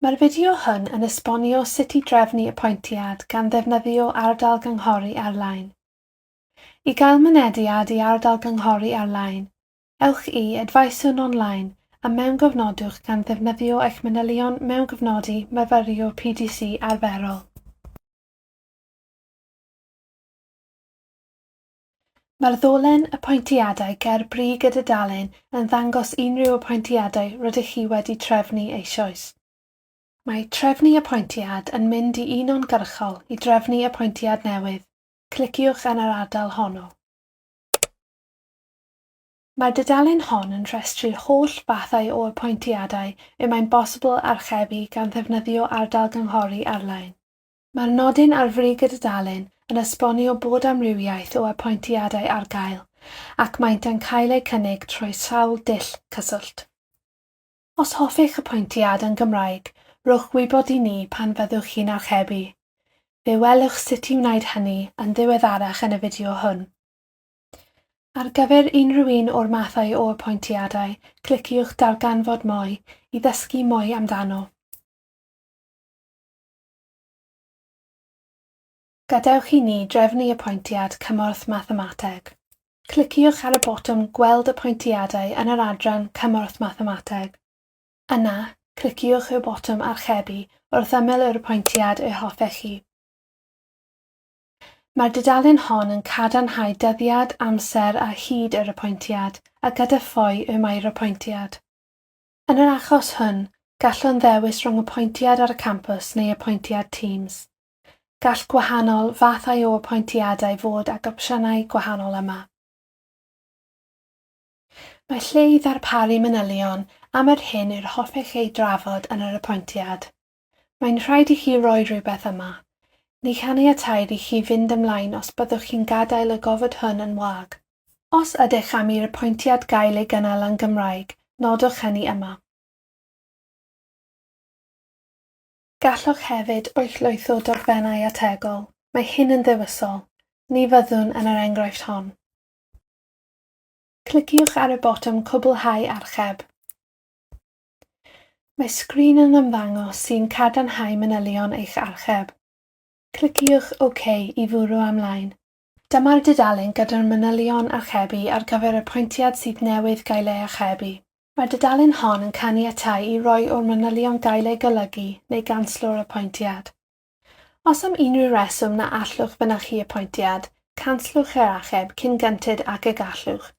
Mae'r fideo hwn yn esbonio sut i drefnu apwyntiad gan ddefnyddio ardal gynghori ar-lein. I gael mynediad i ardal gynghori ar-lein, ewch i Advice Online a mewngofnodwch gan ddefnyddio eich manylion mewngofnodi myfyriwr PDC arferol. Mae'r ddolen apwyntiadau ger brig y dudalen yn ddangos unrhyw apwyntiadau rydych chi wedi trefnu eisoes. Mae Trefnu Apwyntiad yn mynd i uniongyrchol i drefnu apwyntiad newydd, cliciwch yn yr ardal honno. Mae'r dudalen hon yn rhestru'r holl fathau o apwyntiadau y mae'n bosibl archebu gan ddefnyddio ardal gynghori ar-lein. Mae'r nodyn ar frig y dudalen yn esbonio bod amrywiaeth o apwyntiadau ar gael, ac maent yn cael eu cynnig trwy sawl dull cyswllt. Os hoffech apwyntiad yn Gymraeg, rhowch wybod i ni pan fyddwch chi'n archebu. Fe welwch sut i wneud hynny yn ddiweddarach yn y fideo hwn. Ar gyfer unrhyw un o'r mathau o apwyntiadau, cliciwch Darganfod Mwy i ddysgu mwy amdano. Gadewch i ni drefnu apwyntiad cymorth mathemateg. Cliciwch ar y botwm Gweld Apwyntiadau yn yr adran Cymorth Mathemateg. Yna, cliciwch y botwm Archebu wrth ymyl yr apwyntiad yr hoffech chi. Mae'r dudalen hon yn cadarnhau dyddiad, amser a hyd yr apwyntiad, a gyda phwy y mae'r apwyntiad. Yn yr achos hwn, gallwn ddewis rhwng apwyntiad ar y campws neu apwyntiad Teams. Gall gwahanol fathau o apwyntiadau fod ag opsiynau gwahanol yma. Mae lle i ddarparu manylion am yr hyn yr hoffech ei drafod yn yr apwyntiad. Mae'n rhaid i chi roi rhywbeth yma. Ni chaniateir i chi fynd ymlaen os byddwch chi'n gadael y gofod hwn yn wag. Os ydych am i'r apwyntiad gael ei gynnal yn Gymraeg, nodwch hynny yma. Gallwch hefyd uwchlwytho dogfennau ategol, mae hyn yn ddewisol, ni fyddwn yn yr enghraifft hon. Cliciwch ar y botwm Cwblhau archeb. Mae sgrin yn ymddangos sy'n cadarnhau manylion eich archeb. Cliciwch OK i fwrw ymlaen. Dyma'r dudalen gyda'r manylion archebu ar gyfer apwyntiad sydd newydd gael ei archebu. Mae'r dudalen hon yn caniatáu i roi o'r manylion gael eu golygu neu ganslo'r apwyntiad. Os am unrhyw reswm na allwch fynychu apwyntiad, canslwch yr archeb cyn gynted ag y gallwch,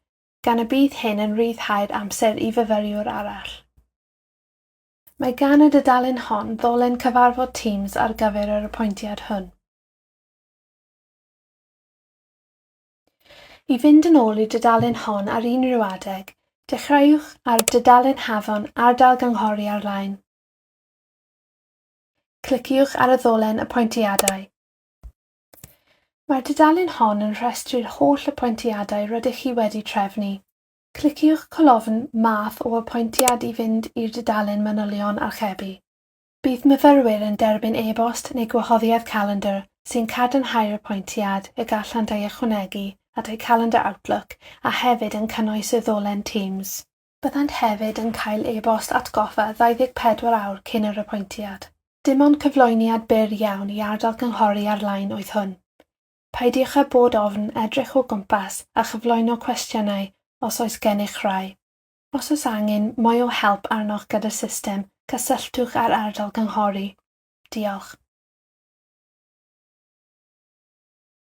gan y bydd hyn yn rhyddhau'r amser i fyfyriwr arall. Mae gan y dudalen hon ddolen cyfarfod Teams ar gyfer yr apwyntiad hwn. I fynd yn ôl i'r dudalen hon ar unrhyw adeg, dechreuwch ar dudalen hafan Ardal Gynghori Ar-lein. Cliciwch ar y ddolen Apwyntiadau. Mae'r dudalen hon yn rhestru'r holl apwyntiadau rydych chi wedi trefnu. Cliciwch colofn 'Math o apwyntiad' i fynd i'r dudalen manylion archebu. Bydd myfyrwyr yn derbyn e-bost neu gwahoddiad calendr sy'n cadarnhau'r apwyntiad y gallant ei ychwanegu at eu calendr Outlook a hefyd yn cynnwys y ddolen Teams. Byddant hefyd yn cael e-bost atgoffa 24 awr cyn yr apwyntiad. Dim ond cyflwyniad byr iawn i ardal gynghori ar-lein oedd hwn. Peidiwch â bod ofn edrych o gwmpas a chyflwyno cwestiynau os oes gennych rai. Os oes angen mwy o help arnoch gyda'r system, cysylltwch â'r ardal gynghori. Diolch.